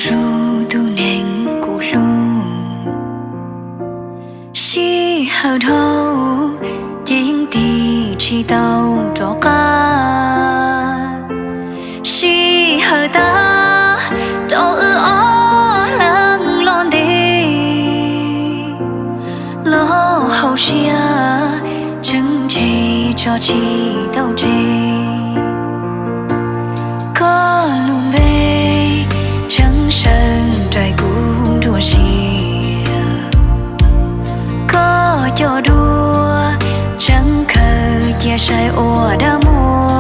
Tus neeg kuv hlub, sij hawm dhau ces yeej tig tsis tau rov qab. Sij hawm tag rau wb ob leeg los ntev, los hauv siab tseem ntshe tso tsis tau tseg. Koj lub npe tseem sawv nraim kuv nruab siab, koj cov duab tseem khaws cia saib ua dab muag.